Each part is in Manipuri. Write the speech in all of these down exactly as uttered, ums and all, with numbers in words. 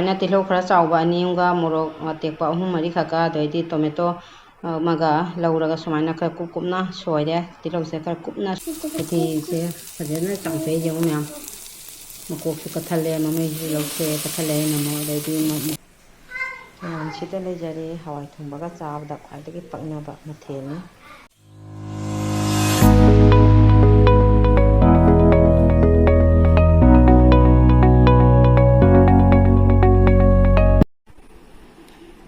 ꯑꯩꯅ ꯇꯤꯜꯍꯧ ꯈꯔ ꯆꯥꯎꯕ ꯑꯅꯤ ꯑꯃꯒ, ꯃꯣꯔꯣꯛ ꯑꯇꯦꯛꯄ ꯑꯍꯨꯝ ꯃꯔꯤ ꯈꯛꯀ, ꯑꯗꯩꯗꯤ ꯇꯣꯃꯦꯇꯣ ꯑꯃꯒ ꯂꯧꯔꯒ ꯁꯨꯃꯥꯏꯅ ꯈꯔ ꯀꯨꯞ ꯀꯨꯞꯅ ꯁꯣꯏꯔꯦ꯫ ꯇꯤꯜꯍꯧꯁꯦ ꯈꯔ ꯀꯨꯞꯅ, ꯎꯇꯤꯁꯦ ꯐꯖꯅ ꯆꯥꯝꯊꯣꯛꯑꯦ꯫ ꯌꯦꯡꯉꯨ ꯃꯌꯥꯝ, ꯃꯀꯣꯛꯁꯨ ꯀꯠꯊꯠꯂꯦ, ꯃꯃꯩꯁꯨ ꯂꯧꯊꯣꯛꯑꯦ, ꯀꯠꯊꯠꯂꯦ ꯑꯩꯅ ꯑꯃꯨꯛ꯫ ꯑꯗꯩꯗꯤ ꯃ-, ꯃ-, ꯃꯌꯥꯝꯁꯤꯗ ꯂꯩꯖꯔꯦ ꯍꯋꯥꯏ ꯊꯣꯡꯕꯒ ꯆꯥꯕꯗ ꯈ꯭ꯋꯥꯏꯗꯒꯤ ꯄꯛꯅꯕ ꯃꯊꯦꯜꯅꯤ꯫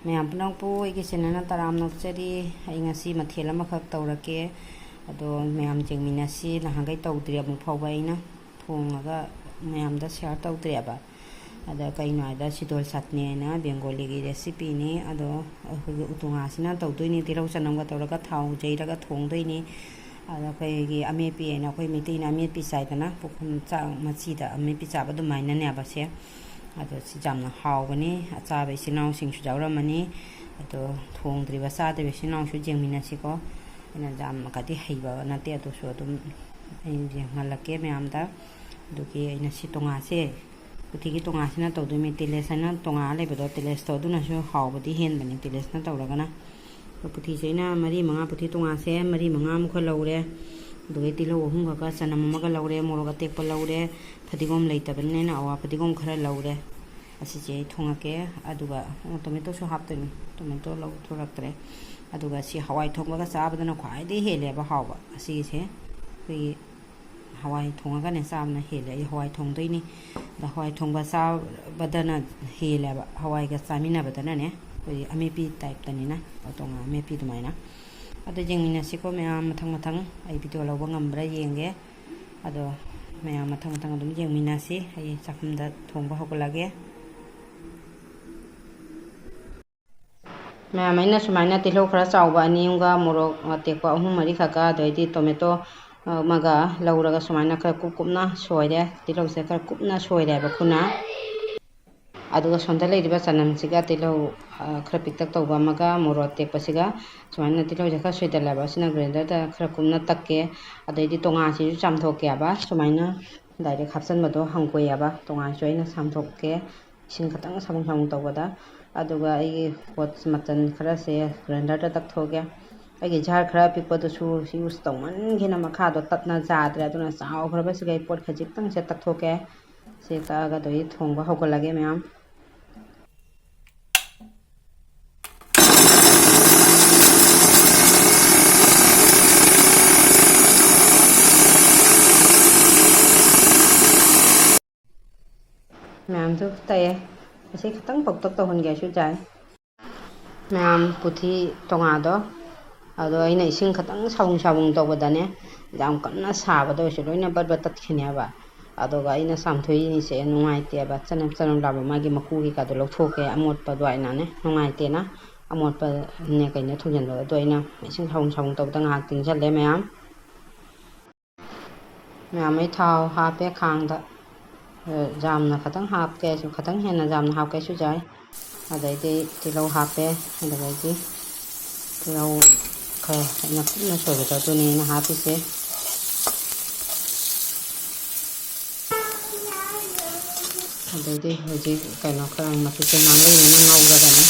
ꯃꯌꯥꯝ ꯄꯨꯝꯅꯃꯛꯄꯨ ꯑꯩꯒꯤ ꯆꯦꯅꯦꯜꯅ ꯇꯔꯥꯝꯅ ꯑꯣꯛꯆꯔꯤ꯫ ꯑꯩ ꯉꯁꯤ ꯃꯊꯦꯜ ꯑꯃꯈꯛ ꯇꯧꯔꯛꯀꯦ, ꯑꯗꯣ ꯃꯌꯥꯝ ꯌꯦꯡꯃꯤꯟꯅꯁꯤ꯫ ꯅꯍꯥꯟꯈꯩ ꯇꯧꯗ꯭ꯔꯤ ꯑꯃꯨꯛ ꯐꯥꯎꯕ, ꯑꯩꯅ ꯊꯣꯡꯉꯒ ꯃꯌꯥꯝꯗ ꯁꯤꯌꯥꯔ ꯇꯧꯗ꯭ꯔꯤꯑꯕ꯫ ꯑꯗ ꯀꯩꯅꯣ ꯍꯥꯏꯗ, ꯁꯤꯗꯣꯜ ꯆꯠꯅꯤ ꯍꯥꯏꯅ ꯕꯦꯡꯒꯣꯂꯤꯒꯤ ꯔꯦꯁꯤꯄꯤꯅꯤ꯫ ꯑꯗꯣ ꯑꯩꯈꯣꯏꯒꯤ ꯎꯇꯣꯡꯉꯥꯁꯤꯅ ꯇꯧꯗꯣꯏꯅꯤ, ꯇꯤꯜꯍꯧ ꯆꯅꯝꯒ ꯇꯧꯔꯒ ꯊꯥꯎ ꯌꯩꯔꯒ ꯊꯣꯡꯗꯣꯏꯅꯤ꯫ ꯑꯗ ꯑꯩꯈꯣꯏꯒꯤ ꯑꯃꯦꯠꯄꯤ ꯍꯥꯏꯅ, ꯑꯩꯈꯣꯏ ꯃꯩꯇꯩꯅ ꯑꯃꯦꯠꯄꯤ ꯆꯥꯏꯗꯅ, ꯄꯨꯈꯝ ꯆꯥꯛ ꯃꯆꯤꯗ ꯑꯃꯦꯠꯄꯤ ꯆꯥꯕ ꯑꯗꯨꯃꯥꯏꯅꯅꯦꯕ ꯁꯦ꯫ ꯑꯗꯣ ꯁꯤ ꯌꯥꯝꯅ ꯍꯥꯎꯕꯅꯤ꯫ ꯑꯆꯥꯕ ꯏꯆꯤꯜ ꯏꯅꯥꯎꯁꯤꯡꯁꯨ ꯌꯥꯎꯔꯝꯃꯅꯤ꯫ ꯑꯗꯣ ꯊꯣꯡꯗ꯭ꯔꯤꯕ, ꯆꯥꯗ꯭ꯔꯤꯕ ꯏꯆꯤꯜ ꯏꯅꯥꯎꯁꯨ ꯌꯦꯡꯃꯤꯟꯅꯁꯤꯀꯣ꯫ ꯑꯩꯅ ꯌꯥꯝ ꯀꯗꯤ ꯍꯩꯕ ꯅꯠꯇꯦ, ꯑꯗꯨꯁꯨ ꯑꯗꯨꯝ ꯑꯩ ꯌꯦꯡꯍꯜꯂꯛꯀꯦ ꯃꯌꯥꯝꯗ꯫ ꯑꯗꯨꯒꯤ ꯑꯩꯅ ꯁꯤ ꯇꯣꯉꯥꯁꯦ, ꯎꯇꯤꯒꯤ ꯇꯣꯉꯥꯁꯤꯅ ꯇꯧꯗꯣꯏꯅꯤ꯫ ꯇꯤꯂꯦꯁ ꯍꯥꯏꯅ ꯇꯣꯉꯥ ꯂꯩꯕꯗꯣ, ꯇꯤꯂꯦꯁꯇꯣ ꯑꯗꯨꯅꯁꯨ ꯍꯥꯎꯕꯗꯤ ꯍꯦꯟꯕꯅꯤ, ꯇꯤꯂꯦꯁꯅ ꯇꯧꯔꯒꯅ꯫ ꯑꯗꯣ ꯄꯨꯊꯤꯁꯦ ꯑꯩꯅ ꯃꯔꯤ ꯃꯉꯥ, ꯄꯨꯊꯤ ꯇꯣꯉꯥꯁꯦ ꯃꯔꯤ ꯃꯉꯥꯃꯨꯛ ꯂꯧꯔꯦ꯫ ꯑꯗꯨꯒ ꯇꯤꯜꯍꯧ ꯑꯍꯨꯝꯈꯛꯀ, ꯆꯅꯝ ꯑꯃꯒ ꯂꯧꯔꯦ, ꯃꯣꯔꯣꯛ ꯑꯇꯦꯛꯄ ꯂꯧꯔꯦ, ꯐꯗꯤꯒꯣꯝ ꯂꯩꯇꯕꯅꯤꯅ ꯑꯩꯅ ꯑꯋꯥ ꯐꯗꯤꯒꯣꯝ ꯈꯔ ꯂꯧꯔꯦ꯫ ꯑꯁꯤꯁꯦ ꯑꯩ ꯊꯣꯡꯉꯛꯀꯦ꯫ ꯑꯗꯨꯒ ꯇꯣꯃꯦꯇꯣꯁꯨ ꯍꯥꯞꯇꯣꯏꯅꯤ, ꯇꯣꯃꯦꯇꯣ ꯂꯧꯊꯣꯔꯛꯇ꯭ꯔꯦ꯫ ꯑꯗꯨꯒ ꯁꯤ ꯍꯋꯥꯏ ꯊꯣꯡꯕꯒ ꯆꯥꯕꯗꯅ ꯈ꯭ꯋꯥꯏꯗꯒꯤ ꯍꯦꯜꯂꯦꯕ ꯍꯥꯎꯕ꯫ ꯑꯁꯤꯒꯤꯁꯦ ꯑꯩꯈꯣꯏꯒꯤ ꯍꯋꯥꯏ ꯊꯣꯡꯉꯒꯅꯦ ꯆꯥꯕꯅ ꯍꯦꯜꯂꯦ꯫ ꯑꯩ ꯍꯋꯥꯏ ꯊꯣꯡꯗꯣꯏꯅꯤ꯫ ꯑꯗ ꯍꯋꯥꯏ ꯊꯣꯡꯕ ꯆꯥꯕꯗꯅ ꯍꯦꯜꯂꯦꯕ, ꯍꯋꯥꯏꯒ ꯆꯥꯃꯤꯟꯅꯕꯗꯅꯅꯦ꯫ ꯑꯩꯈꯣꯏꯒꯤ ꯑꯃꯦꯠꯄꯤ ꯇꯥꯏꯞꯇꯅꯤꯅ, ꯇꯣꯉꯥꯟ ꯑꯃꯦꯠꯄꯤ ꯑꯗꯨꯃꯥꯏꯅ꯫ ꯑꯗꯣ ꯌꯦꯡꯃꯤꯟꯅꯁꯤꯀꯣ ꯃꯌꯥꯝ, ꯃꯊꯪ ꯃꯊꯪ ꯑꯩ ꯚꯤꯗꯤꯑꯣ ꯂꯧꯕ ꯉꯝꯕ꯭ꯔꯥ ꯌꯦꯡꯒꯦ꯫ ꯑꯗꯣ ꯃꯌꯥꯝ ꯃꯊꯪ ꯃꯊꯪ ꯑꯗꯨꯝ ꯌꯦꯡꯃꯤꯟꯅꯁꯤ꯫ ꯑꯩ ꯆꯥꯛꯈꯨꯝꯗ ꯊꯣꯡꯕ ꯍꯧꯒꯠꯂꯒꯦ꯫ ꯃꯌꯥꯝ, ꯑꯩꯅ ꯁꯨꯃꯥꯏꯅ ꯇꯤꯜꯍꯧ ꯈꯔ ꯆꯥꯎꯕ ꯑꯅꯤ ꯑꯃꯒ, ꯃꯣꯔꯣꯛ ꯑꯇꯦꯛꯄ ꯑꯍꯨꯝ ꯃꯔꯤ ꯈꯛꯀ, ꯑꯗꯩꯗꯤ ꯇꯣꯃꯦꯇꯣ ꯑꯃꯒ ꯂꯧꯔꯒ ꯁꯨꯃꯥꯏꯅ ꯈꯔ ꯀꯨꯞ ꯀꯨꯞꯅ ꯁꯣꯏꯔꯦ꯫ ꯇꯤꯜꯍꯧꯁꯦ ꯈꯔ ꯀꯨꯞꯅ ꯁꯣꯏꯔꯦꯕ ꯈꯨꯠꯅ꯫ ꯑꯗꯨꯒ ꯁꯣꯝꯗ ꯂꯩꯔꯤꯕ ꯆꯅꯝꯁꯤꯒ ꯇꯤꯜꯍꯧ, ꯑ, ꯈꯔ ꯄꯤꯛꯇꯛ ꯇꯧꯕ ꯑꯃꯒ ꯃꯣꯔꯣꯛ ꯑꯇꯦꯛꯄꯁꯤꯒ ꯁꯨꯃꯥꯏꯅ ꯇꯤꯜꯍꯧꯁꯦ ꯈꯔ ꯁꯣꯏꯗꯜꯂꯦꯕ꯫ ꯑꯁꯤꯅ ꯒ꯭ꯔꯥꯏꯟꯗꯔꯗ ꯈꯔ ꯀꯨꯞꯅ ꯇꯛꯀꯦ꯫ ꯑꯗꯩꯗꯤ ꯇꯣꯉꯥꯟꯁꯤꯁꯨ ꯆꯥꯝꯊꯣꯛꯀꯦꯕ꯫ ꯁꯨꯃꯥꯏꯅ ꯗꯥꯏꯔꯦꯛ ꯍꯥꯞꯆꯤꯟꯕꯗꯣ ꯍꯪꯒꯣꯏꯌꯦꯕ꯫ ꯇꯣꯉꯥꯟꯁꯨ ꯑꯩꯅ ꯆꯥꯝꯊꯣꯛꯀꯦ꯫ ꯏꯁꯤꯡ ꯈꯤꯇꯪ ꯁꯥꯕꯨꯡ ꯁꯥꯕꯨꯡ ꯇꯧꯕꯗ꯫ ꯑꯗꯨꯒ ꯑꯩꯒꯤ ꯄꯣꯠ ꯃꯆꯜ ꯈꯔꯁꯦ ꯒ꯭ꯔꯥꯏꯟꯗꯔꯗ ꯇꯛꯊꯣꯛꯑꯒꯦ꯫ ꯑꯩꯒꯤ ꯖꯥꯔ ꯈꯔ ꯑꯄꯤꯛꯄꯗꯨꯁꯨ ꯌꯨꯁ ꯇꯧꯃꯟꯈꯤꯅ ꯃꯈꯥꯗꯣ ꯇꯠꯅ ꯖꯥꯗ꯭ꯔꯦ, ꯑꯗꯨꯅ ꯆꯥꯎꯈ꯭ꯔꯕꯁꯤꯒ ꯑꯩ ꯄꯣꯠ ꯈꯖꯤꯛꯇꯪꯁꯦ ꯇꯛꯊꯣꯛꯀꯦ꯫ ꯁꯤ ꯇꯛꯑꯒ ꯑꯗꯨ ꯑꯩ ꯊꯣꯡꯕ ꯍꯧꯒꯠꯂꯒꯦ ꯃꯌꯥꯝ꯫ ꯃꯌꯥꯝꯁꯨ ꯇꯛꯑꯦ꯫ ꯑꯁꯤ ꯈꯤꯇꯪ ꯄꯧꯇꯛ ꯇꯧꯍꯟꯒꯦꯁꯨ ꯌꯥꯏ꯫ ꯃꯌꯥꯝ ꯄꯨꯊꯤ ꯇꯣꯉꯥꯗꯣ, ꯑꯗꯣ ꯑꯩꯅ ꯏꯁꯤꯡ ꯈꯤꯇꯪ ꯁꯥꯕꯨꯡ ꯁꯥꯕꯨꯡ ꯇꯧꯕꯗꯅꯦ, ꯌꯥꯝ ꯀꯟꯅ ꯁꯥꯕꯗ ꯑꯣꯏꯔꯁꯨ ꯂꯣꯏꯅ ꯕꯠ ꯕꯠ ꯇꯠꯈꯤꯅꯦꯕ꯫ ꯑꯗꯨꯒ ꯑꯩꯅ ꯆꯥꯝꯊꯣꯛꯏꯁꯦ ꯅꯨꯡꯉꯥꯏꯇꯦꯕ, ꯆꯅꯞ ꯆꯅꯞ ꯂꯥꯎꯕ ꯃꯥꯒꯤ ꯃꯀꯨ ꯀꯩꯀꯥꯗꯣ ꯂꯧꯊꯣꯛꯀꯦ, ꯑꯃꯣꯠꯄ ꯑꯗꯨꯃꯥꯏꯅꯅꯦ ꯅꯨꯡꯉꯥꯏꯇꯦꯅ꯫ ꯑꯃꯣꯠꯄꯅꯦ ꯀꯩꯅꯣ ꯊꯣꯡꯖꯤꯟꯕꯗꯣ, ꯑꯗꯣ ꯑꯩꯅ ꯏꯁꯤꯡ ꯁꯥꯕꯨꯡ ꯁꯥꯕꯨꯡ ꯇꯧꯕꯗ ꯉꯥꯏꯍꯥꯛ ꯇꯤꯡꯁꯤꯜꯂꯦ ꯃꯌꯥꯝ꯫ ꯃꯌꯥꯝ, ꯑꯩ ꯊꯥꯎ ꯍꯥꯞꯄꯦ ꯈꯥꯡꯗ꯫ ꯑ, ꯌꯥꯝꯅ ꯈꯇꯪ ꯍꯥꯞꯀꯦ, ꯑꯩꯁꯨ ꯈꯇꯪ ꯍꯦꯟꯅ ꯌꯥꯝꯅ ꯍꯥꯞꯀꯦꯁꯨ ꯌꯥꯏ꯫ ꯑꯗꯩꯗꯤ ꯇꯤꯜꯍꯧ ꯍꯥꯞꯄꯦ, ꯑꯗꯨꯗꯩꯗꯤ ꯇꯤꯜꯍꯧ ꯈꯔ ꯑꯩꯅ ꯀꯨꯞꯅ ꯁꯣꯏꯕꯗꯣ ꯑꯗꯨꯅꯤ ꯑꯩꯅ ꯍꯥꯞꯄꯤꯁꯦ꯫ ꯑꯗꯩꯗꯤ ꯍꯧꯖꯤꯛ ꯀꯩꯅꯣ ꯈꯔ ꯃꯆꯨꯁꯦ ꯉꯥꯡꯂꯩꯅ ꯉꯧꯔꯒꯅꯤ꯫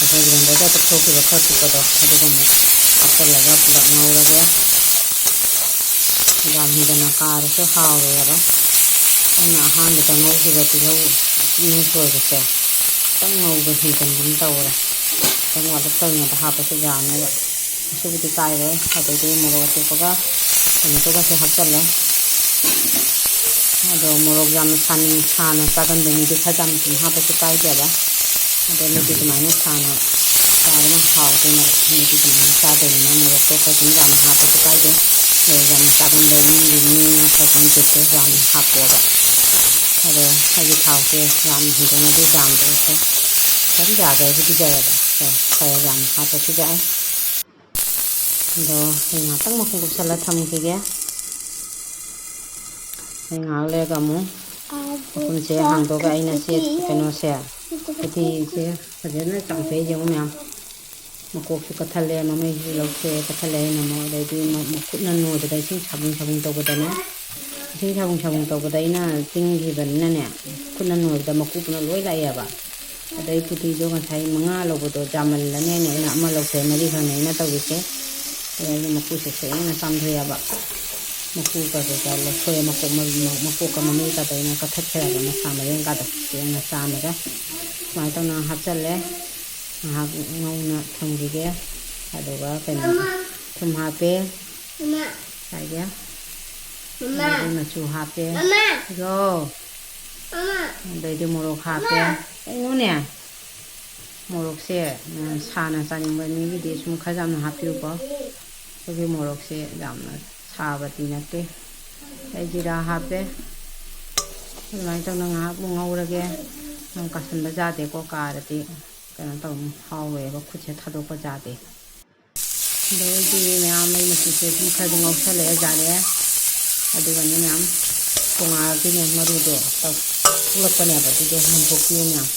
ꯑꯩꯈꯣꯏ ꯒ꯭ꯔꯥꯏꯟꯗꯔꯗ ꯇꯛꯊꯣꯛꯈꯤꯕ ꯈꯔ ꯄꯤꯛꯄꯗꯣ ꯑꯗꯨꯒ ꯑꯃꯨꯛ ꯍꯥꯞꯆꯤꯜꯂꯒ ꯄꯨꯂꯞ ꯉꯧꯔꯒꯦ꯫ ꯌꯥꯝ ꯍꯦꯟꯖꯟꯅ ꯀꯥꯔꯁꯨ ꯍꯥꯎꯔꯣꯏꯕ꯫ ꯑꯩꯅ ꯑꯍꯥꯟꯕꯗ ꯉꯧꯈꯤꯕ ꯇꯤꯜꯍꯧ ꯀꯨꯞꯅ ꯁꯣꯏꯕꯁꯦ ꯈꯤꯇꯪ ꯉꯧꯕ ꯍꯦꯟꯖꯟꯕ ꯑꯃ ꯇꯧꯔꯦ꯫ ꯈꯤꯇꯪ ꯋꯥꯠꯂꯞ ꯇꯧꯔꯤꯉꯩꯗ ꯍꯥꯞꯄꯁꯨ ꯌꯥꯅꯦꯕ꯫ ꯉꯁꯤꯕꯨꯗꯤ ꯀꯥꯏꯔꯣꯏ꯫ ꯑꯗꯩꯗꯤ ꯃꯣꯔꯣꯛ ꯑꯇꯦꯛꯄꯒ ꯀꯩꯅꯣꯗꯨꯒꯁꯨ ꯍꯥꯞꯆꯜꯂꯦ꯫ ꯑꯗꯣ ꯃꯣꯔꯣꯛ ꯌꯥꯝꯅ ꯁꯥꯅꯤꯡ-, ꯁꯥꯅ ꯆꯥꯒꯟꯕ ꯃꯤꯗꯤ ꯈꯔ ꯌꯥꯝꯅ ꯁꯨꯝ ꯍꯥꯞꯄꯁꯨ ꯀꯥꯏꯗꯦꯕ꯫ ꯑꯗꯣ ꯃꯤꯗꯤ ꯑꯗꯨꯃꯥꯏꯅ ꯁꯥꯅ ꯆꯥꯕꯅ ꯍꯥꯎꯗꯣꯏꯅꯦꯕ꯫ ꯃꯤꯗꯤ ꯑꯗꯨꯃꯥꯏꯅ ꯆꯥꯗꯣꯏꯅꯤꯅ ꯃꯣꯔꯣꯛꯇꯣ ꯈꯔ ꯁꯨꯝ ꯌꯥꯝꯅ ꯍꯥꯞꯄꯁꯨ ꯀꯥꯏꯗꯦ꯫ ꯃꯣꯔꯣꯛ ꯌꯥꯝꯅ ꯆꯥꯒꯟꯕ ꯏꯃꯨꯡꯒꯤ ꯃꯤꯅ ꯈꯔ ꯁꯨꯝ ꯕꯤꯠꯇꯣ ꯌꯥꯝꯅ ꯍꯥꯞꯄꯣꯕ꯫ ꯑꯗꯣ ꯑꯩꯒꯤ ꯊꯥꯎꯁꯦ ꯌꯥꯝꯅ ꯍꯦꯟꯖꯟꯅꯗꯤ ꯌꯥꯝꯗ꯭ꯔꯦ꯫ ꯈꯤꯇꯪ ꯌꯥꯗ꯭ꯔꯒꯗꯤ ꯌꯥꯏꯌꯦꯕ꯫ ꯑꯗꯣ ꯈꯔ ꯌꯥꯝꯅ ꯍꯥꯞꯄꯁꯨ ꯌꯥꯏ꯫ ꯑꯗꯣ ꯑꯩ ꯉꯥꯛꯇꯪ ꯃꯈꯨꯝ ꯀꯨꯞꯁꯜꯂ ꯊꯝꯈꯤꯒꯦ꯫ ꯑꯩ ꯉꯥꯏꯍꯥꯛ ꯂꯩꯔꯒ ꯑꯃꯨꯛ ꯃꯈꯨꯝꯁꯦ ꯍꯥꯡꯗꯣꯛꯑꯒ ꯑꯩꯅ ꯁꯤ ꯀꯩꯅꯣꯁꯦ, ꯎꯇꯤꯁꯦ ꯐꯖꯅ ꯆꯥꯝꯊꯣꯛꯑꯦ꯫ ꯌꯦꯡꯉꯨ ꯃꯌꯥꯝ, ꯃꯀꯣꯛꯁꯨ ꯀꯠꯊꯠꯂꯦ, ꯃꯃꯩꯁꯨ ꯂꯧꯊꯣꯛꯑꯦ, ꯀꯠꯊꯠꯂꯦ꯫ ꯑꯩꯅ ꯑꯃꯨꯛ, ꯑꯗꯩꯗꯤ ꯃ-, ꯃꯈꯨꯠꯅ ꯅꯣꯏꯕꯗ ꯏꯁꯤꯡ ꯁꯥꯕꯨꯡ ꯁꯥꯕꯨꯡ ꯇꯧꯕꯗꯅꯦ, ꯏꯁꯤꯡ ꯁꯥꯕꯨꯡ ꯁꯥꯕꯨꯡ ꯇꯧꯕꯗ ꯑꯩꯅ ꯇꯤꯡꯈꯤꯕꯅꯤꯅꯅꯦ, ꯈꯨꯠꯅ ꯅꯣꯏꯕꯗ ꯃꯀꯨ ꯄꯨꯅ ꯂꯣꯏ ꯂꯥꯛꯑꯦꯕ꯫ ꯑꯗꯩ ꯄꯨꯇꯤꯗꯣ ꯉꯁꯥꯏ ꯃꯉꯥ ꯂꯧꯕꯗꯣ ꯌꯥꯝꯃꯜꯂꯅꯦꯅ ꯑꯩꯅ ꯑꯃ ꯂꯧꯊꯣꯛꯑꯦ, ꯃꯔꯤꯈꯛꯅꯦ ꯑꯩꯅ ꯇꯧꯔꯤꯁꯦ꯫ ꯑꯗꯩ ꯑꯩꯅ ꯃꯀꯨꯁꯦ ꯁꯦꯡꯅ ꯆꯥꯝꯊꯣꯛꯑꯦꯕ꯫ ꯃꯀꯨ ꯀꯩꯀꯥ ꯂꯧꯊꯣꯛꯑꯦ, ꯃꯀꯣꯛ ꯃꯔꯨ, ꯃꯀꯣꯛꯀ ꯃꯅꯨꯡꯒꯗꯣ ꯑꯩꯅ ꯀꯛꯊꯠꯈ꯭ꯔꯦꯕ, ꯃꯁꯥ ꯃꯔꯦꯡꯒꯗꯣ ꯁꯦꯡꯅ ꯆꯥꯝꯃꯒ꯫ ꯁꯨꯃꯥꯏꯅ ꯇꯧꯅ ꯍꯥꯞꯆꯜꯂꯦ꯫ ꯉꯥꯏꯍꯥꯛ ꯉꯧꯅ ꯊꯝꯈꯤꯒꯦ꯫ ꯑꯗꯨꯒ ꯀꯩꯅꯣ, ꯊꯨꯝ ꯍꯥꯞꯄꯦ꯫ ꯉꯁꯥꯏꯒꯤ ꯑꯗꯩꯗꯤ ꯃꯆꯨ ꯍꯥꯞꯄꯦ꯫ ꯌꯣ꯫ ꯑꯗꯩꯗꯤ ꯃꯣꯔꯣꯛ ꯍꯥꯞꯄꯦ꯫ ꯀꯩꯅꯣꯅꯦ? ꯃꯣꯔꯣꯛꯁꯦ, ꯎꯝ, ꯁꯥꯅ ꯆꯥꯅꯤꯡꯕ ꯃꯤꯒꯤꯗꯤ ꯁꯨꯝ ꯈꯔ ꯌꯥꯝꯅ ꯍꯥꯞꯄꯤꯌꯨꯀꯣ꯫ ꯑꯩꯈꯣꯏꯒꯤ ꯃꯣꯔꯣꯛꯁꯦ ꯌꯥꯝꯅ ꯁꯥꯕꯗꯤ ꯅꯠꯇꯦ꯫ ꯑꯩ ꯖꯤꯔꯥ ꯍꯥꯞꯄꯦ꯫ ꯑꯗꯨꯃꯥꯏꯅ ꯇꯧꯅ ꯉꯥꯏꯍꯥꯛ ꯑꯃꯨꯛ ꯉꯧꯔꯒꯦ꯫ ꯌꯥꯝ ꯀꯥꯁꯟꯕ ꯌꯥꯗꯦꯀꯣ, ꯀꯥꯔꯗꯤ ꯀꯩꯅꯣ ꯇꯧꯅꯤ, ꯍꯥꯎꯔꯣꯏꯕ, ꯈꯨꯠꯁꯦ ꯊꯥꯗꯣꯛꯄ ꯌꯥꯗꯦ꯫ ꯑꯗꯩꯗꯤ ꯃꯌꯥꯝ ꯃꯩ ꯃꯆꯨꯁꯦ ꯑꯗꯨꯝ ꯈꯔꯗꯤ ꯉꯧꯁꯜꯂꯛꯑꯦ, ꯌꯥꯔꯦ꯫ ꯑꯗꯨꯒꯅꯦ ꯃꯌꯥꯝ ꯇꯣꯉꯥꯟꯒꯤꯅꯦ ꯃꯔꯨꯗꯣ ꯇꯧ-, ꯊꯣꯛꯂꯛꯄꯅꯦꯕ, ꯑꯗꯨꯗꯣ ꯃꯟꯊꯣꯛꯄꯤꯌꯨ ꯃꯌꯥꯝ꯫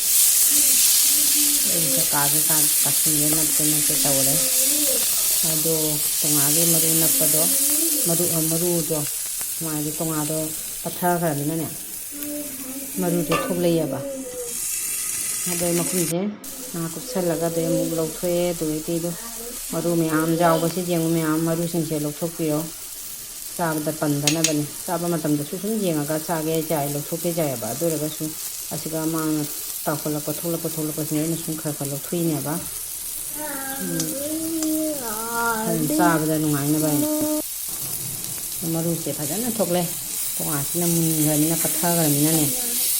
ꯑꯩ ꯆꯀꯥꯁꯦ ꯀꯥ-, ꯀꯥꯁꯤꯟꯒꯦ ꯅꯠꯇꯦ ꯅꯠꯇꯦ ꯇꯧꯔꯦ꯫ ꯑꯗꯣ ꯇꯣꯉꯥꯟꯒꯤ ꯃꯔꯨ ꯅꯞꯄꯗꯣ, ꯃꯔꯨ, ꯃꯔꯨꯗꯣ, ꯃꯥꯒꯤ ꯇꯣꯉꯥꯟꯗꯣ ꯄꯠꯊꯈ꯭ꯔꯅꯤꯅꯅꯦ, ꯃꯔꯨꯗꯣ ꯊꯣꯛꯂꯛꯑꯦꯕ꯫ ꯑꯗꯩ ꯃꯈꯨꯝꯁꯦ ꯉꯥꯏꯍꯥꯛ ꯀꯨꯞꯁꯜꯂꯒ ꯑꯗꯩ ꯑꯃꯨꯛ ꯂꯧꯊꯣꯛꯑꯦ꯫ ꯑꯗꯨꯗꯩꯗꯤ ꯑꯗꯨ ꯃꯔꯨ ꯃꯌꯥꯝ ꯌꯥꯎꯕꯁꯤ ꯌꯦꯡꯉꯨ ꯃꯌꯥꯝ, ꯃꯔꯨꯁꯤꯡꯁꯦ ꯂꯧꯊꯣꯛꯄꯤꯔꯣ꯫ ꯆꯥꯕꯗ ꯄꯟꯗꯅꯕꯅꯤ꯫ ꯆꯥꯕ ꯃꯇꯝꯗꯁꯨ ꯁꯨꯝ ꯌꯦꯡꯉꯒ ꯆꯥꯒꯦ ꯌꯥꯏ, ꯂꯧꯊꯣꯛꯀꯦ ꯌꯥꯏꯑꯕ꯫ ꯑꯗꯨ ꯑꯣꯏꯔꯒꯁꯨ ꯑꯁꯤꯒ ꯃꯥꯅ ꯇꯥꯎꯈꯠꯂꯛꯄ, ꯊꯣꯛꯂꯛꯄ, ꯊꯣꯛꯂꯛꯄꯁꯤꯅ ꯑꯩꯅ ꯁꯨꯝ ꯈꯔ ꯈꯔ ꯂꯧꯊꯣꯛꯏꯅꯦꯕ꯫ ꯎꯝ꯫ ꯑꯗꯨꯝ ꯆꯥꯕꯗ ꯅꯨꯡꯉꯥꯏꯅꯕ ꯍꯥꯏꯅ꯫ ꯃꯔꯨꯁꯦ ꯐꯖꯅ ꯊꯣꯛꯂꯦ꯫ ꯇꯣꯉꯥꯟꯁꯤꯅ ꯃꯨꯟꯈ꯭ꯔꯅꯤꯅ, ꯄꯠꯊꯈ꯭ꯔꯅꯤꯅꯅꯦ,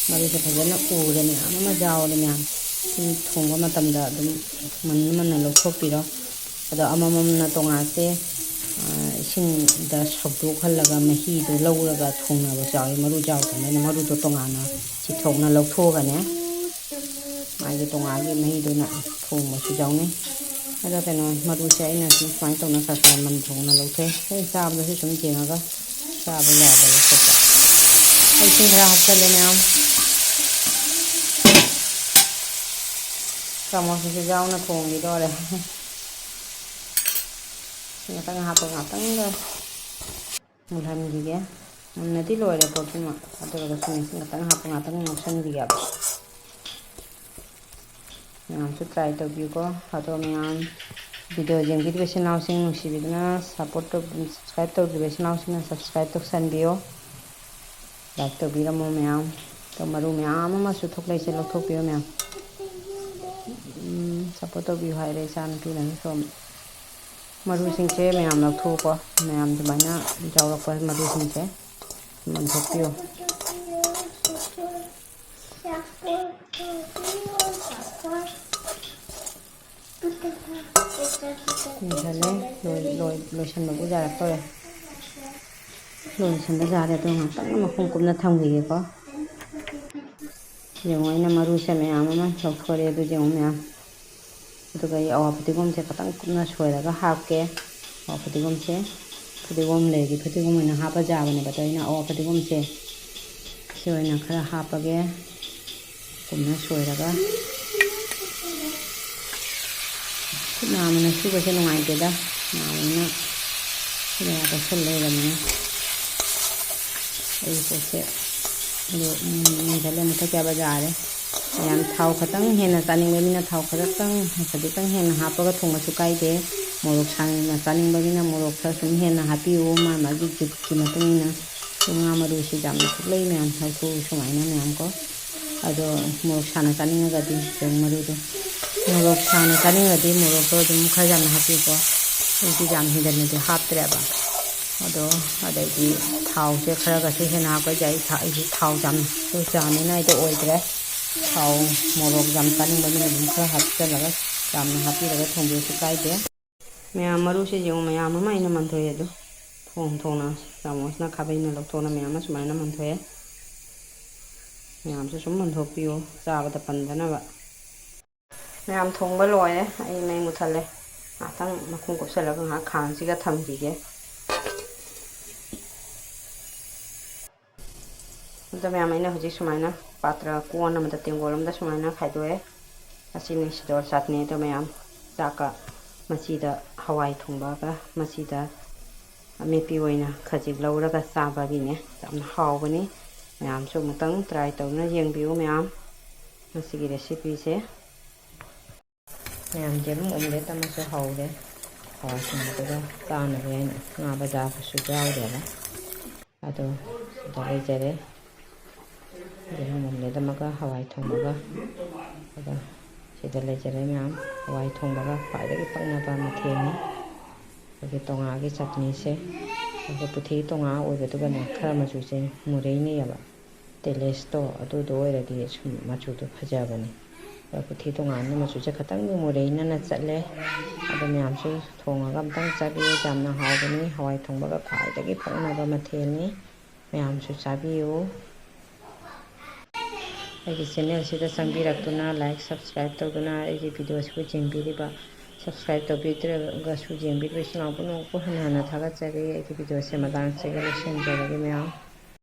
ꯃꯔꯨꯁꯦ ꯐꯖꯅ ꯎꯔꯦ, ꯃꯌꯥꯝ ꯑꯃ ꯌꯥꯎꯔꯦ ꯃꯌꯥꯝ꯫ ꯁꯤ ꯊꯣꯡꯕ ꯃꯇꯝꯗ ꯑꯗꯨꯝ ꯃꯨꯟꯅ ꯃꯨꯟꯅ ꯂꯧꯊꯣꯛꯄꯤꯔꯣ꯫ ꯑꯗꯣ ꯑꯃꯃꯝꯅ ꯇꯣꯉꯥꯟꯁꯦ, ꯑ, ꯏꯁꯤꯡꯗ ꯁꯧꯗꯣꯛꯍꯜꯂꯒ ꯃꯍꯤꯗꯣ ꯂꯧꯔꯒ ꯊꯣꯡꯅꯕꯁꯨ ꯌꯥꯎꯏ꯫ ꯃꯔꯨ ꯌꯥꯎꯗ꯭ꯔꯒꯅ ꯃꯔꯨꯗꯣ ꯇꯣꯉꯥꯟꯅ ꯆꯤꯊꯣꯛꯅ ꯂꯧꯊꯣꯛꯑꯒꯅꯦ, ꯃꯥꯒꯤ ꯇꯣꯉꯥꯟꯒꯤ ꯃꯍꯤꯗꯨꯅ ꯊꯣꯡꯕꯁꯨ ꯌꯥꯎꯅꯩ꯫ ꯑꯗꯣ ꯀꯩꯅꯣ, ꯃꯔꯨꯁꯦ ꯑꯩꯅ ꯁꯨꯝ ꯁꯨꯃꯥꯏꯅ ꯇꯧꯅ ꯈꯔ ꯈꯔ ꯃꯟ ꯊꯣꯛꯅ ꯂꯧꯊꯣꯛꯑꯦ꯫ ꯑꯩ ꯆꯥꯕꯗꯁꯨ ꯁꯨꯝ ꯌꯦꯡꯉꯒ ꯆꯥꯕ ꯌꯥꯕ ꯂꯧꯊꯣꯛꯄ꯫ ꯑꯩ ꯏꯁꯤꯡ ꯈꯔ ꯍꯥꯞꯆꯜꯂꯦ ꯃꯌꯥꯝ꯫ ꯆꯥꯃꯁꯁꯤꯁꯨ ꯌꯥꯎꯅ ꯊꯣꯡꯈꯤꯗꯣꯔꯦ꯫ ꯉꯥꯛꯇꯪ ꯍꯥꯞꯄ, ꯉꯥꯛꯇꯪꯒ ꯃꯨꯜꯍꯟꯈꯤꯒꯦ꯫ ꯌꯥꯝꯅꯗꯤ ꯂꯣꯏꯔꯦ ꯄꯣꯠꯇꯨꯃ꯫ ꯑꯗꯨ ꯑꯣꯏꯔꯒꯁꯨ ꯃꯦꯆꯤꯟ ꯈꯛꯇꯪ ꯍꯥꯞꯄ ꯉꯥꯛꯇꯪ ꯉꯧꯁꯟꯕꯤꯒꯦꯕ꯫ ꯃꯌꯥꯝꯁꯨ try ꯇꯧꯕꯤꯌꯨꯀꯣ꯫ ꯑꯗꯣ ꯃꯌꯥꯝ video ꯌꯦꯡꯕꯤꯔꯤꯕ ꯏꯆꯤꯟ ꯏꯅꯥꯎꯁꯤꯡ ꯅꯨꯡꯁꯤꯕꯤꯗꯨꯅ support ꯇꯧ-, subscribe ꯇꯧꯗ꯭ꯔꯤꯕ ꯏꯆꯤꯟ ꯏꯅꯥꯎꯁꯤꯡꯅ subscribe ꯇꯧꯁꯟꯕꯤꯌꯣ꯫ Like ꯇꯧꯕꯤꯔꯝꯃꯣ ꯃꯌꯥꯝ꯫ ꯑꯗꯣ ꯃꯔꯨ ꯃꯌꯥꯝ ꯑꯃꯁꯨ ꯊꯣꯛꯂꯛꯏꯁꯦ ꯂꯧꯊꯣꯛꯄꯤꯌꯣ ꯃꯌꯥꯝ꯫ ꯎꯝ, support ꯇꯧꯕꯤꯌꯨ ꯍꯥꯏꯔꯦ ꯏꯆꯥꯅꯨꯄꯤꯅꯁꯨ ꯁꯣꯝ꯫ ꯃꯔꯨꯁꯤꯡꯁꯦ ꯃꯌꯥꯝ ꯂꯧꯊꯣꯛꯎꯀꯣ꯫ ꯃꯌꯥꯝ ꯑꯗꯨꯃꯥꯏꯅ ꯌꯥꯎꯔꯛꯄ ꯃꯔꯨꯁꯤꯡꯁꯦ ꯂꯪꯊꯣꯛꯄꯤꯌꯨ꯫ ꯂꯣꯏꯁꯜꯂꯦ꯫ ꯂꯣꯏ-, ꯂꯣꯏ-, ꯂꯣꯏꯁꯟꯕꯕꯨ ꯌꯥꯔꯛꯇꯣꯔꯦ꯫ ꯂꯣꯏꯁꯟꯕ ꯌꯥꯔꯦ꯫ ꯑꯗꯣ ꯉꯥꯛꯇꯪ ꯃꯈꯨꯝ ꯀꯨꯞꯅ ꯊꯝꯈꯤꯒꯦꯀꯣ꯫ ꯌꯦꯡꯉꯣ, ꯑꯩꯅ ꯃꯔꯨꯁꯦ ꯃꯌꯥꯝ ꯑꯃ ꯂꯧꯊꯣꯔꯛꯑꯦ꯫ ꯑꯗꯨ ꯌꯦꯡꯉꯣ ꯃꯌꯥꯝ꯫ ꯑꯗꯨꯒ ꯑꯩ ꯑꯋꯥ ꯐꯗꯤꯒꯣꯝꯁꯦ ꯈꯇꯪ ꯀꯨꯞꯅ ꯁꯣꯏꯔꯒ ꯍꯥꯞꯀꯦ꯫ ꯑꯋꯥ ꯐꯗꯤꯒꯣꯝꯁꯦ, ꯐꯗꯤꯒꯣꯝ ꯂꯩꯔꯗꯤ ꯐꯗꯤꯒꯣꯝ ꯑꯣꯏꯅ ꯍꯥꯞꯄ ꯌꯥꯕꯅꯦꯕ꯫ ꯑꯗꯣ ꯑꯩꯅ ꯑꯋꯥ ꯐꯗꯤꯒꯣꯝꯁꯦ ꯁꯤ ꯑꯣꯏꯅ ꯈꯔ ꯍꯥꯞꯄꯒꯦ꯫ ꯀꯨꯞꯅ ꯁꯣꯏꯔꯒ꯫ ꯈꯨꯠ ꯅꯥꯝꯃꯅ ꯁꯨꯕꯁꯦ ꯅꯨꯡꯉꯥꯏꯇꯦꯗ꯫ ꯅꯥꯕꯅꯤꯅ ꯁꯤꯗ ꯇꯩꯁꯜ ꯂꯩꯔꯕꯅꯤꯅ꯫ ꯑꯩ ꯄꯣꯠꯁꯦ ꯑꯗꯣ, ꯎꯝ, ꯃꯨꯟꯖꯜꯂꯦ, ꯃꯨꯊꯠꯈꯤꯕ ꯌꯥꯔꯦ꯫ ꯃꯌꯥꯝ ꯊꯥꯎ ꯈꯇꯪ ꯍꯦꯟꯅ ꯆꯥꯅꯤꯡꯕ ꯃꯤꯅ ꯊꯥꯎ ꯈꯖꯤꯛꯇꯪ, ꯈꯖꯤꯛꯇꯪ ꯍꯦꯟꯅ ꯍꯥꯞꯄꯒ ꯊꯣꯡꯕꯁꯨ ꯀꯥꯏꯗꯦ꯫ ꯃꯣꯔꯣꯛ ꯁꯥꯅ ꯆꯥꯅꯤꯡꯕ ꯃꯤꯅ ꯃꯣꯔꯣꯛ ꯈꯔ ꯁꯨꯝ ꯍꯦꯟꯅ ꯍꯥꯞꯄꯤꯌꯨ, ꯃꯥ ꯃꯥꯒꯤ ꯖꯨꯠꯀꯤ ꯃꯇꯨꯡ ꯏꯟꯅ꯫ ꯑꯗꯣ ꯉꯥ ꯃꯔꯨꯁꯤ ꯌꯥꯝꯅ ꯊꯣꯛꯂꯛꯏ ꯃꯌꯥꯝ, ꯂꯧꯊꯣꯛꯎ ꯁꯨꯃꯥꯏꯅ ꯃꯌꯥꯝ ꯀꯣ꯫ ꯑꯗꯣ ꯃꯣꯔꯣꯛ ꯁꯥꯅ ꯆꯥꯅꯤꯡꯉꯒꯗꯤ ꯆꯦꯡ ꯃꯔꯨꯗꯣ, ꯃꯣꯔꯣꯛ ꯁꯥꯅ ꯆꯥꯅꯤꯡꯉꯒꯗꯤ ꯃꯣꯔꯣꯛꯇꯣ ꯑꯗꯨꯝ ꯈꯔ ꯌꯥꯝꯅ ꯍꯥꯞꯄꯤꯀꯣ꯫ ꯑꯩꯗꯤ ꯌꯥꯝ ꯍꯦꯟꯖꯟꯅꯗꯤ ꯍꯥꯞꯇ꯭ꯔꯦꯕ꯫ ꯑꯗꯣ ꯑꯗꯩꯗꯤ ꯊꯥꯎꯁꯦ ꯈꯔꯒꯁꯨ ꯍꯦꯟꯅ ꯍꯥꯞꯄ ꯌꯥꯏ꯫ ꯊꯥ-, ꯑꯩꯗꯤ ꯊꯥꯎ ꯌꯥꯝ ꯌꯥꯝꯃꯤꯅ ꯑꯩꯗꯤ ꯑꯣꯏꯗ꯭ꯔꯦ꯫ ꯊꯥꯎ, ꯃꯣꯔꯣꯛ ꯌꯥꯝ ꯆꯥꯅꯤꯡꯕ ꯃꯤꯅ ꯑꯗꯨꯝ ꯈꯔ ꯍꯥꯞꯆꯜꯂꯒ ꯌꯥꯝꯅ ꯍꯥꯞꯄꯤꯔꯒ ꯊꯣꯡꯕꯤꯔꯁꯨ ꯀꯥꯏꯗꯦ꯫ ꯃꯌꯥꯝ ꯃꯔꯨꯁꯦ ꯌꯦꯡꯉꯨ, ꯃꯌꯥꯝ ꯑꯃ ꯑꯩꯅ ꯃꯟꯊꯣꯛꯑꯦ ꯑꯗꯨ꯫ ꯊꯣꯡ ꯊꯣꯡꯅ ꯆꯥꯃꯁꯅ ꯈꯥꯕꯩꯅ ꯂꯧꯊꯣꯛꯅ ꯃꯌꯥꯝ ꯑꯃ ꯁꯨꯃꯥꯏꯅ ꯃꯟꯊꯣꯛꯑꯦ꯫ ꯃꯌꯥꯝꯁꯨ ꯁꯨꯝ ꯃꯟꯊꯣꯛꯄꯤꯌꯨ, ꯆꯥꯕꯗ ꯄꯟꯗꯅꯕ꯫ ꯃꯌꯥꯝ ꯊꯣꯡꯕ ꯂꯣꯏꯔꯦ, ꯑꯩ ꯃꯩ ꯃꯨꯠꯊꯠꯂꯦ꯫ ꯉꯥꯏꯍꯥꯛꯇꯪ ꯃꯈꯨꯝ ꯀꯨꯞꯁꯜꯂꯒ ꯉꯥꯏꯍꯥꯛ ꯈꯥꯡꯁꯤꯒ ꯊꯝꯈꯤꯒꯦ꯫ ꯑꯗꯣ ꯃꯌꯥꯝ, ꯑꯩꯅ ꯍꯧꯖꯤꯛ ꯁꯨꯃꯥꯏꯅ ꯄꯥꯇ꯭ꯔ ꯀꯣꯟ ꯑꯃꯗ, ꯇꯦꯡꯀꯣꯠ ꯑꯃꯗ ꯁꯨꯃꯥꯏꯅ ꯈꯥꯏꯗꯣꯛꯑꯦ꯫ ꯑꯁꯤꯅꯤ ꯁꯤꯗꯣꯔ ꯆꯠꯅꯤ꯫ ꯑꯗꯣ ꯃꯌꯥꯝ, ꯆꯥꯛꯀ ꯃꯆꯤꯗ ꯍꯋꯥꯏ ꯊꯣꯡꯕꯒ ꯃꯆꯤꯗ ꯑꯃꯦꯠꯄꯤ ꯑꯣꯏꯅ ꯈꯖꯤꯛ ꯂꯧꯔꯒ ꯆꯥꯕꯒꯤꯅꯦ꯫ ꯌꯥꯝꯅ ꯍꯥꯎꯕꯅꯤ꯫ ꯃꯌꯥꯝꯁꯨ ꯑꯃꯨꯛꯇꯪ try ꯇꯧꯗꯨꯅ ꯌꯦꯡꯕꯤꯌꯨ ꯃꯌꯥꯝ꯫ ꯉꯁꯤꯒꯤ recipeꯁꯦ꯫ ꯃꯌꯥꯝ, ꯌꯦꯔꯨꯝ omelette ꯑꯃꯁꯨ ꯍꯧꯔꯦ꯫ ꯍꯋꯥꯏ ꯊꯣꯡꯕꯗꯨꯒ ꯆꯥꯅꯕ ꯍꯥꯏꯅ ꯉꯥ ꯕꯖꯥꯔꯗꯁꯨ ꯌꯥꯎꯗꯦꯕ꯫ ꯑꯗꯣ ꯁꯤꯗ ꯂꯩꯖꯔꯦ꯫ ꯌꯦꯔꯨꯝ omelette ꯑꯃꯒ ꯍꯋꯥꯏ ꯊꯣꯡꯕꯒ꯫ ꯑꯗꯣ ꯁꯤꯗ ꯂꯩꯖꯔꯦ ꯃꯌꯥꯝ꯫ ꯍꯋꯥꯏ ꯊꯣꯡꯕꯒ ꯈ꯭ꯋꯥꯏꯗꯒꯤ ꯄꯛꯅꯕ ꯃꯊꯦꯜꯅꯤ꯫ ꯑꯩꯈꯣꯏꯒꯤ ꯇꯣꯉꯥꯒꯤ ꯆꯠꯅꯤꯁꯦ꯫ ꯑꯩꯈꯣꯏ ꯄꯨꯊꯤ ꯇꯣꯉꯥ ꯑꯣꯏꯕꯗꯨꯒꯅꯦ, ꯈꯔ ꯃꯆꯨꯁꯦ ꯃꯨꯔꯩꯅꯩꯌꯦꯕ꯫ Taste ꯇꯣ ꯑꯗꯨꯗꯣ ꯑꯣꯏꯔꯗꯤ ꯁꯨꯝ ꯃꯆꯨꯗꯣ ꯐꯖꯕꯅꯤ꯫ ꯑꯗꯣ ꯄꯨꯊꯤ ꯇꯣꯉꯥꯅꯤꯅ ꯃꯆꯨꯁꯦ ꯈꯇꯪꯗꯤ ꯃꯨꯔꯩꯅꯅ ꯆꯠꯂꯦ꯫ ꯑꯗꯣ ꯃꯌꯥꯝꯁꯨ ꯊꯣꯡꯉꯒ ꯑꯝꯇꯪ ꯆꯥꯕꯤꯌꯨ꯫ ꯌꯥꯝꯅ ꯍꯥꯎꯕꯅꯤ꯫ ꯍꯋꯥꯏ ꯊꯣꯡꯕꯒ ꯈ꯭ꯋꯥꯏꯗꯒꯤ ꯄꯛꯅꯕ ꯃꯊꯦꯜꯅꯤ꯫ ꯃꯌꯥꯝꯁꯨ ꯆꯥꯕꯤꯌꯨ꯫ ꯑꯩꯒꯤ channel ꯁꯤꯗ ꯆꯪꯕꯤꯔꯛꯇꯨꯅ like, subscribe ꯇꯧꯗꯨꯅ ꯑꯩꯒꯤ video ꯁꯤꯕꯨ ꯌꯦꯡꯕꯤꯔꯤꯕ, subscribe ꯇꯧꯕꯤꯗ꯭ꯔꯒꯁꯨ ꯌꯦꯡꯕꯤꯔꯤꯕ ꯏꯆꯤꯜ ꯏꯅꯥꯎ ꯄꯨꯝꯅꯃꯛꯄꯨ ꯍꯟꯅ ꯍꯟꯅ ꯊꯥꯒꯠꯆꯔꯤ꯫ ꯑꯩꯒꯤ video ꯁꯦ ꯃꯇꯥꯡ ꯑꯁꯤꯒ ꯂꯣꯏꯁꯤꯟꯖꯔꯒꯦ ꯃꯌꯥꯝ꯫